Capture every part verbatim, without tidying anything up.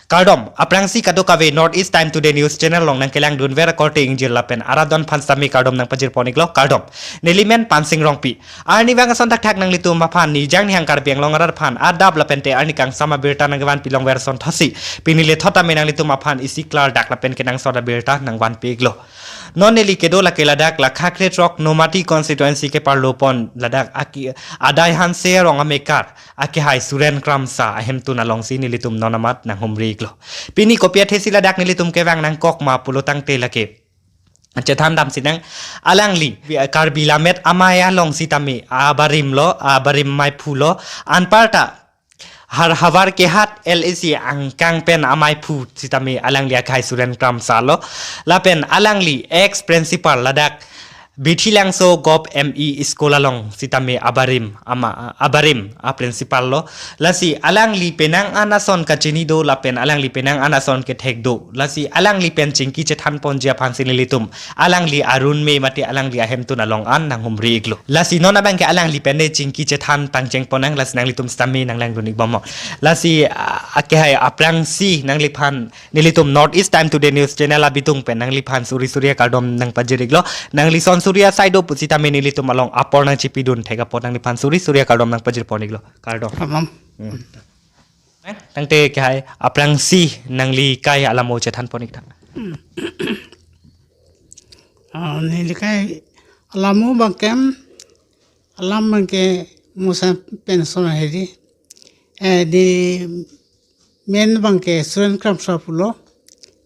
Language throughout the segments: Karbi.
Kardom, aphrangsi kadokave North East Time Today News Channel along nangkelangdunver akorte ingjir lapen arat adon aphan sitame kardom nangpajirpon-iklo, kardom. Neli men Pansing Rongpi. Arnivang ason thakthak nanglitum aphan, nijang nihang Karbi Anglong arat aphan adap lapente arni kangsam abirta nangvanpi longver ason thotsi, pini lethot tame nanglitum aphan isi klardak lapen kenangsot abirta nangvanpi-iklo. Non neli kedo lake ladak la Khakrethrok Nomati constituency keparlopon ladak aki adai Hanse Arong amekar akehai Suren Kramsa ahemtun alongsi nelitum non amat nanghumri-iklo. Pini kopi athesi ladak nelitum kevang nangkok ma pulotangte lake chethan damsi nang, alangli Karbi Lammet Amei along sitame abarim lo, abarim meiphu lo, anparta Har Havar Kehat L A C angkang pen ameiphu sitame alangli akehai Suren Kramsa lo, lapen alangli ex principal ladak Bithilangso Gov M E School along sitame abarim ama abarim a principal lo. Lasi alangli penang an ason kachini do lapen alangli penang an ason kethek do. Lasi alangli pen chingki chethanponji aphansi nelitum alangli arun me mate alangli ahemtun along an nanghumri-iklo. Lasi non abangke alangli pen ne chingki chethan pangchengpon nang, lasi nanglitum sitame nanglangdun-ikbomlo. Lasi, ah, akehai aphrangsi nangliphan nelitum North East Time Today News Channel abitung pen nangliphan suri suri akardom nangpajir-iklo. Nangli son suri asai do pusitame nelitum along apor nangchipidun thek apot nangliphan suri suri akardom nangpajirpon-iklo. Kardom. Kardom. Hmm. Tangte kehai aphrangsi nangli kai alamo chethanpon-ik tha. Ah, neli kai alamo abangke, alam abangke musa pension hedi. Eh, di men abangke Suren Kramsa pulo.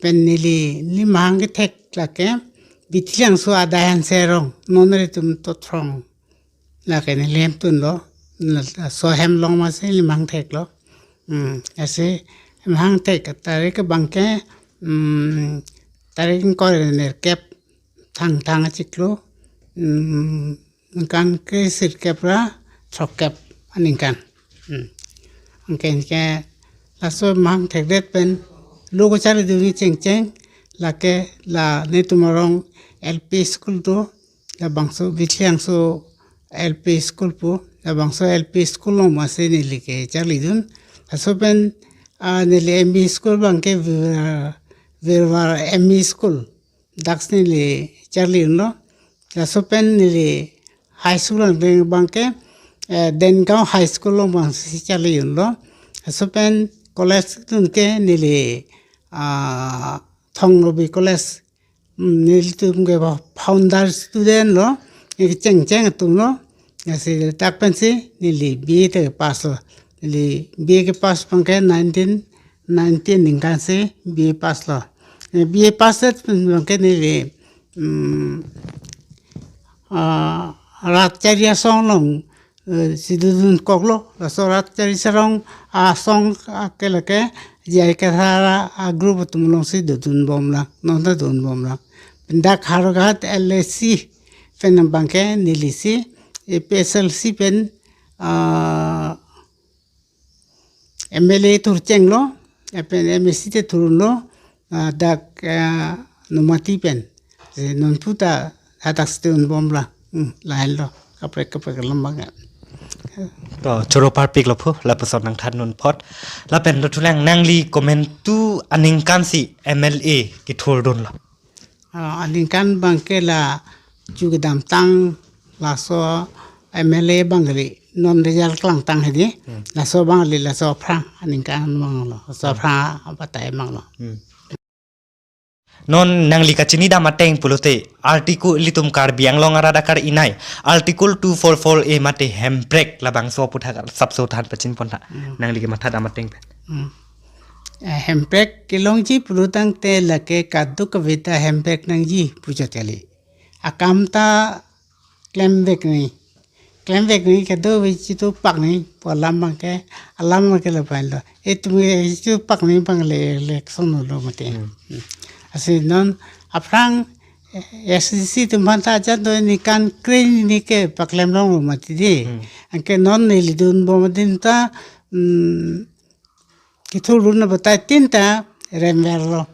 Pen neli, neli mahang kethek lake Bithilangso adai Hanse Arong, non nelitum Tothrong lake neli hemtun lo, laso hem along masi neli mahang theklo. Hmm, lasi mahang thek tarik abangke, hmm, tarik ingkoi ra nerkep Thangthang achiklo, hmm, ningkan kre-sirkep ra throkkep aningkan. Hmm. Anke anke laso mahang thekdet pen lo kacharlidunji chengcheng lake la netum arong L P school do, labangso Bithilangso L P school pu, labangso L P school along masi neli kacharlidun. Laso pen, ah, neli M E school abangke Virwar, Virwar M E school, daksi neli charli-unlo. Laso pen neli high school abang, abangke, eh, Dengaon High School along abangsi charli-unlo. Laso pen college dunke neli, ah, Thong Robi College, mm, nelitum ke founder student lo, neli chengcheng atum lo. Lasi dak pensi neli B A ta pass lo. Neli B A kepass abangke nineteen nineteen ningkan si B A pass lo. Eh, B A pass det pen abangke neli, mm, ah, rat chari asong along, eh, si dodunkoklo, laso rat chari asong, asong ake lake J I Kathar agroup atum alongsi dodunbomlang, non ta dodunbomlang. Pen dak Howraghat L A C pen abangke nelisi A P H L C pen, ah, M L A thurchenglo, lapen M A C ta thurlo, ah, dak, ah, Nomati pen. Si non puta hadak si dunbomlang. Hmm, lahenlo. Kaprek kaprek alam abang. To, choro parpiklo phu, lapuson nangthandun apot. Lapen lo thulang nangli komantu aningkan si M L A kethurdunlo? Ah, aningkan abangke la chu kedamtang laso M L A abang kali, non result klangtang hedi. Hmm. Laso abang kali, laso aphrang aningkan abang lo. Laso aphrang abatai abang lo. Hmm. Non nangli kachinidam ateng pulote, article ilitum Karbi Anglong arat akar-inai, Article two four four A mate hemprek labangso aputhak sapso than pachinpon tha. Hmm. Nangli kemathadam ateng pen. Hmm. Eh, hemprek kelongji pulotangte lake kadokave ta hemprek nangji pu chot kali. Akam ta klemvek nangji. Klemvek nangji, kadokave chitu pak nangji pu alam abangke, alam abangke lapu-an lo. Itum chitu pak nangji abang le, le kosonlo mati. Hmm. Hmm. Lasi non aphrang, eh, S D C atum aphan ta ajat do, ningkan kre-hini ke paklem longlo mati di. Hmm. Anke non neli dunbom adin ta, hmm, kethurdun abatai tin ta remverlo.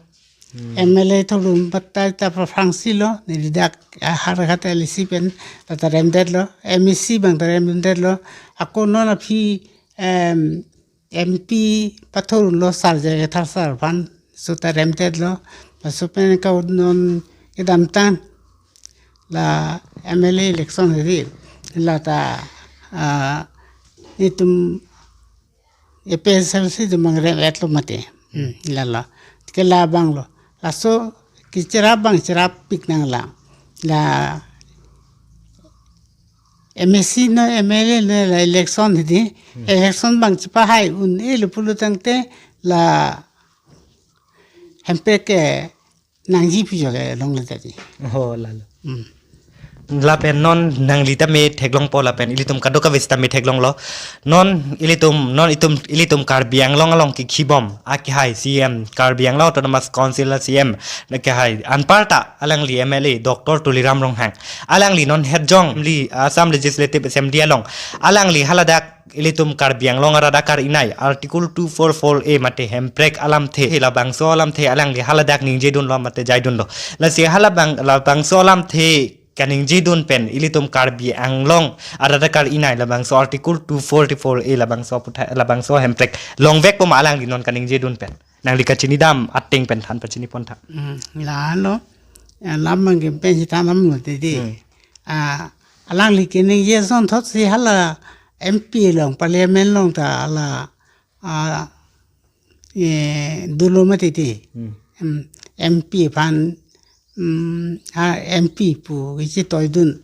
Hmm. M L A thurdun abatai ta aphrangsi lo, neli dak, ah, Howraghat L A C pen ta, ta remdetlo, M A C abang ta remdetlo, ako non aphi, em, M P pathurlo, sar J K Tharsar aphan, seta remtetlo, laso pen ke non kedamtang la M L A election hedi, lata, ah, itum A P H L C atum abang remetlo mati. Hmm, lalo. Ke labanglo. Laso kecherap abang cherapik nanglang. La M A C no M L A no la election hedi. Hmm. Election abang chepahai un-elo pulo tangte la hemprek ke nangji pu jo ke longle tadi. Oh, lalo. Hmm. Lapen non nangli tame theklongpo lapen ilitum kadokave sitame theklonglo. Non ilitum, non itum, ilitum Karbi Anglong along kekhibom akehai C E M, Karbi Anglong Autonomous Council C E M akehai anparta alangli M L A Doctor Tuliram Ronghang. Alangli non hetjong li Assam Legislative Assembly along. Alangli haladak ilitum Karbi Anglong arat akar-inai Article two four four A mate hemprek alamthe, labangso alamthe alangli haladak ningjedunlo mate jaidunlo. Lasi halabang, labangso alamthe kaningjedun pen ilitum Karbi Anglong arat akar-inai labangso Article two forty-four A labangso aputhak, labangso hemprek longvekpo ma alangli non kaningjedun pen? Nangli kachinidam ateng pen than pachinipontha. Hmm, lalo. Ya, lam abang ke pen si thanamlo tadi. Hmm. Ah, alangli keningje asonthotsi hala M P along, Parliament along ta hala, ah, eh, dolo mati ti. Hmm. Em, M P aphan, mm, ha M P pu kechetoidun.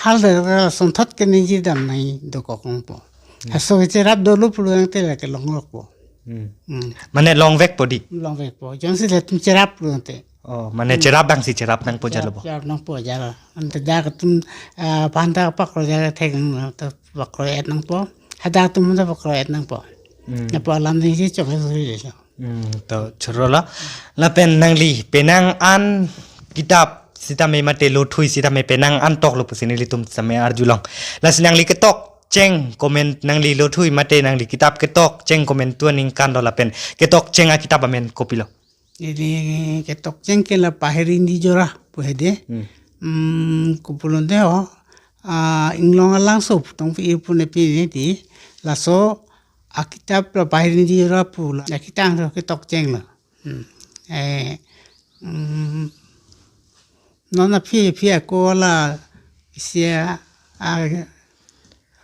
Haladak asonthot keningjedam nangji dokok longpo. Hmm. Laso kecherap dolo pulo tangte lake longlokpo. Hmm. Hmm. Mane longvekpo di? Longvekpo. Jongsi latum cherap pulo tangte. Oh, mane, hmm, cherap abangsi cherap nangpo jalo bo? Cherap nangpo jalo. Ante dak atum, ah, aphan ta paklo jalo thek nang ta paklo-et nangpo. Hadak atum ta paklo-et nangpo. Hmm. Lapu alam ningje chok suri lelo. Hmm, to chorolo. Lapen nangli penang an kitap sitame mate lothui sitame penang an toklo pusi nelitum sitame arjulong. Lasi nangli ketok cheng koment, nangli lothui mate nangli kitap ketok cheng komentu aningkanlo lapen ketok cheng akitap amen kopilo? Ili ketok cheng ke la Paheri Nijora pu hedi. Hmm. Hmm, kopulonde ho. Ah, Inglong Alangso tong pi pu ne pi ne ti. Laso akitap la Paheri Nijora pu la. Akitap do ketok chenglo. Hmm. Eh, hmm. Non aphi aphi ako la sia a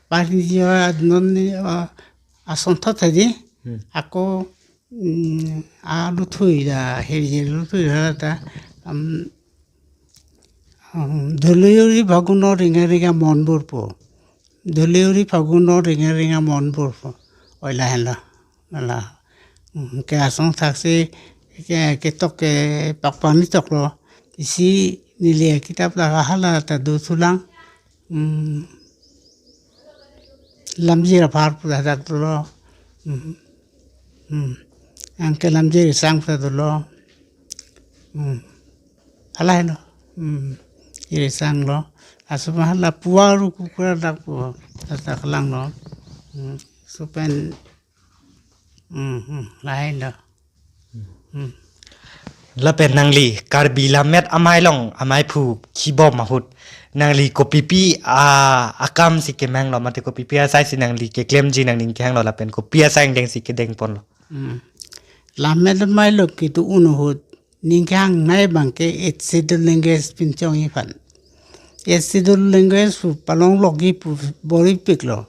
Paheri Nijora non ni, ah, asonthot tadi. Hmm. Ako, mm, a lothui da, hirjir lothui da ta, um, um, Doloyuri Phagunor ringa ringa monbur pu. Doloyuri Phagunor ringa ringa monbur pu. Oi lahenlo. Hala. Mm, ke asongthaksi ke, ketok ke pakpangni toklo. Isi neli kitap la hala ta dothulang. Hmm. Lamjir apar pu ta dak dolo. Hmm. Hmm. Anke lamjir isang pu ta dolo. Hmm. Halahelo. Hmm. Jir isanglo. Laso ma hala puaru kukura dak pu ta dak langlo. Hmm. Laso pen, hmm, hmm, lahelo. Hmm. Lapen nangli Karbi Lammet Amei along amaiphu khibom ahut nangli kopipi a, akamsi kemanglo mate kopipi asaisi nangli keklemji nangning kehanglo lapen kopi asai angdengsi kedengponlo? Hmm. Lammet Amei along kedo-un ahut ning kehangnei abang ke Eighth Schedule language pinchongji aphan. Eighth Schedule language pu palonglokji pu bor-ipiklo.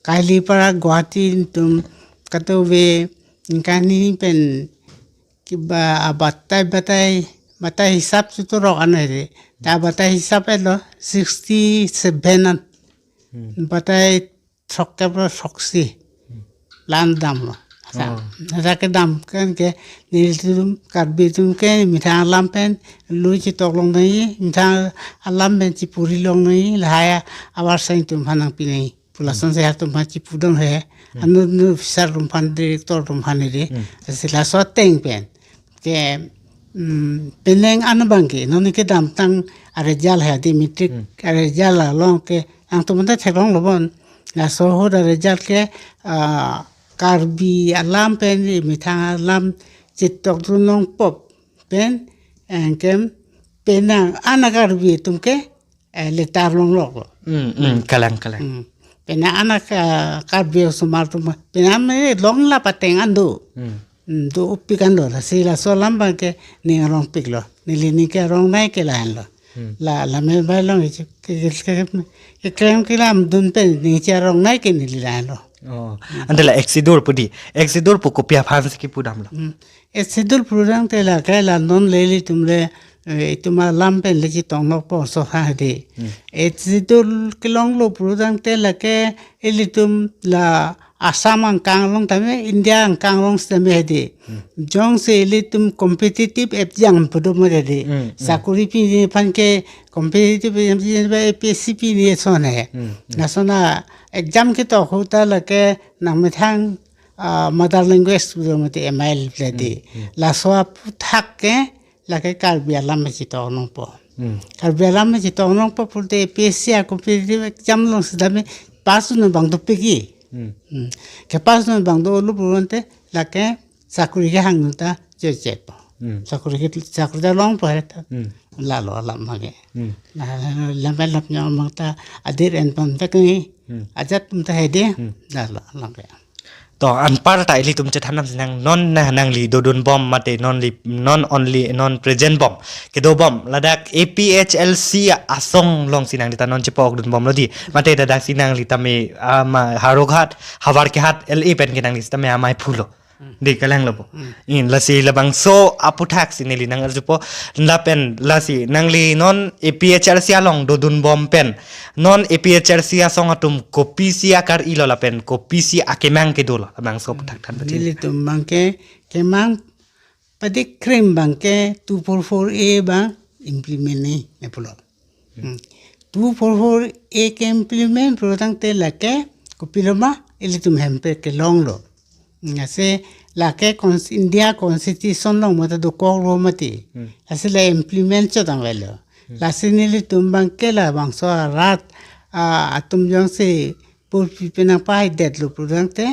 Kaili para Guwahati atum kadokave ningkan hini pen kiba abatai batai, batai hisap chuturok ano hedi. Ta batai hisap etlo sixty seven an. Hmm. Batai throkkep lo throksi. Hmm. La-an damlo. Asa. Oh. Asa kedam pen ke nelitum Karbi atum ke methang alam pen lo chetok longnei, methang alam pen chepuri longnei, lahai abar sang atum aphan nangpinei. Pu lason, hmm, sehat atum aphan chepudon he. Hmm. Anu nu officer atum aphan, director atum aphan hedi. Hmm. Lasi laso ateng pen ke, mm, penang an abang ke, non kedamtang a-result hedi, matric, hmm, a-result along ke, nangtum ta theklonglo bon. Laso ahut a-result ke, ah, Karbi alam pen, methang alam chetok dun nangpo pen, anke penang an a-Karbi atum ke, eh, letter longloklo. Hmm, hmm, kalang, kalang. Hmm. Pena anak, ah, Karbi osomar atum, pena me long la pateng an do. Hmm. Hmm, do upik an lo, lasi laso alam abang ke ning arongpik lo. Neli ning ke arongnei ke la-an lo. Hmm. La, la me bai long ke, ke, ke, ke, keklem kelamdun pen ning ke arongnei ke neli la-an lo. Oh, ante la Exedur pu di. Exedur pu kopi aphan si kepudam lo? Hmm. Exedur pudam te la ke la non le ilitum le, eh, itum alam pen le chetong nokpo so ha di. Hmm. Exedur kelong lo pudam te la ke ilitum la Assam angkang along tame, India angkang along tame di. Hmm. Jongsi ilitum competitive exam pu do mo di. Hmm, hmm. Sakori pini aphan ke competitive exam A P S C pini ason he. Hmm, hmm. Lason a exam ketok ahut ta la ke nangmethang, ah, mother language pu do mo di M I L pu di. Hmm, hmm. Laso aphuthak ke la ke Karbi alam chetong nokpo. Hmm. Karbi alam chetong nokpo pulote A P S C a competitive exam along sitame pass un abang dopik ke. Hmm. Hmm. Kepass un abang dolo pulote la ke sakori kehang ta cheche po. Hmm. Sakori ke, sakori ta longpo he ta. Hmm. Lalo alam abang ke. Hmm. La, la, la, lam pen lap nyong abang ta adir en pam ta ke. Hmm. Ajat atum ta he di. Hmm. Lalo alam ke. To, anparta ilitum chethan nam sinang, non na nangli dodun bom mate non li, non only, non present bom. Kedo bom, ladak A P H L C asong along si nangli ta non chepokdun bom lo di. Mate ladak si nangli tame, ah, ma, Howraghat, Howraghat L A pen ke nangli sitame amei phu lo. Hmm. Di kalang lo po. Hmm. In lasi labangso aphuthak si neli nang-arjupo. Lapen lasi nangli non A P H L C along dodun bom pen non A P H L C asong atum kopisi akar-i lo lapen kopisi akemang kedo lo, labangso aphuthak than pachini. Nelitum abang ke kemang padik krim abang ke two four four A abang implement ni ne pulo. Hmm. Two four four A ke implement pulo tangte la ke kopilo ma, ilitum hemprek kelong lo. Lasi la ke cons-, India Constitution along mate dokok lo mati. Hmm. Lasi la implement chot tangvelo. Hmm. Lasi nelitum abang ke labangso arat, ah, atum jongsi purpi penang pahai det lo pulo tangte,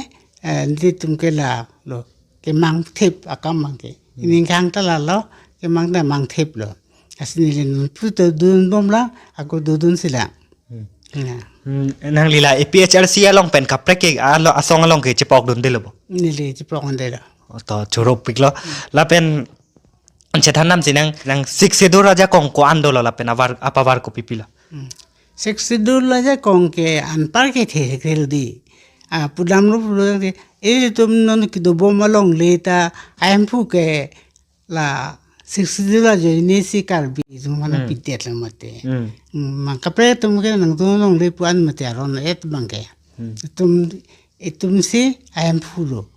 eh, nelitum ke la lo kemang thip akam abang ke. Hmm. Ining kehang ta lalo, kemang ta mang thip lo. Lasi neli non puta dun bom la, ako dodun si la. Hmm. Ya. Hmm, nangli la A P H L C along pen kaprek ke alo asong along ke chepokdunde lo bo? Neli chepokdunde lo. Oh, to, choro pik lo. Hmm. Lapen chethan nam sinang, nang Sixth Schedule ajakong ko-an dolo lapen avar, apavar kopi pilo? Hmm. Sixth Schedule ajakong ke anpar ke the, the di. Ah, pudam lo pulo di. Ilitum non kedo bom alongle ta ahemphu ke la Sixth Schedule ajoine si Karbi atum aphan Hmm. pidet lo mate. Hmm. Hmm, mang kaprek atum ke nangdun longle pu-an mate aron et abang ke. Hmm. Itum, itum si ahemphu lo.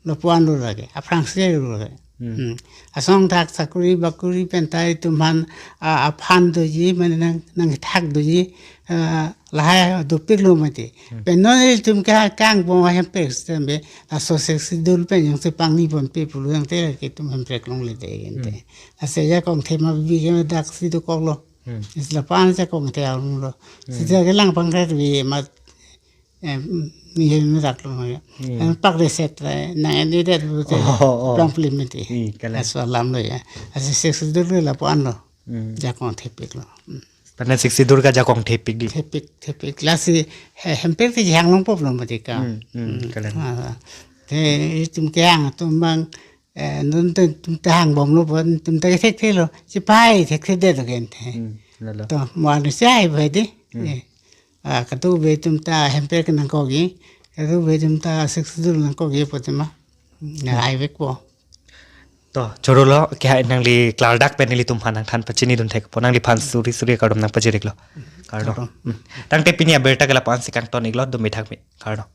Lo pu-an lo lake, aphrangsi lo lake. Hmm. Hmm. Asong thak sakori bakori pen ta itum aphan, ah, aphan doji, mane nang, nangthak doji, ah, lahai dopik lo mati. Hmm. Pen non ilitum ke kang bom ahempek sitame, laso Sixth Schedule pen jongsi pangni ponpe pulo tangte ke itum hemprek longle te ente. Hmm. Lasi ajakong the ma bi ke dak si dokok lo. Hmm. Isi la pan ajakong the along lo. Hmm. Sita kelang pangret bi ma, eh, mm, ni hem dak lo ya. Hmm. Em, pak reset re, nang ini det bu te. Oh, oh. Plang plim mati. Hmm, kalang. Laso alam lo ya. Lasi Sixth Schedule ke lapu-an lo. Hmm. Jakong thepik lo. Hmm. Pada Sixth Schedule ke jakong thepik di. Thepik, thepik. Lasi he-, hemprek te jang longpo lo mati ka. Hmm, hmm, Hmm. kalang. Ah, te itum kehang atum abang, eh, non te itum ta hang bom lo pon, itum ta thekthe lo. Chepai thekthe det lo ke ente. Hmm, lalo. To, mo anu si ai bai di. Hmm. Eh. Ah, katuve atum ta hemprek nangkok-i, katuve atum ta Sixth Schedule nangkok-i pu tema. Na Hmm. ai vekpo. To, choro lo, ke hai nangli klardak pen nelitum aphan nangthan pachini dun thekpo, nangliphan suri suri kardom nangpachiriklo. Kardom. Kardom. Hmm. Tangte pini abirta ke lapu-an si kangton-iklo, dumi thakmi. Kardom.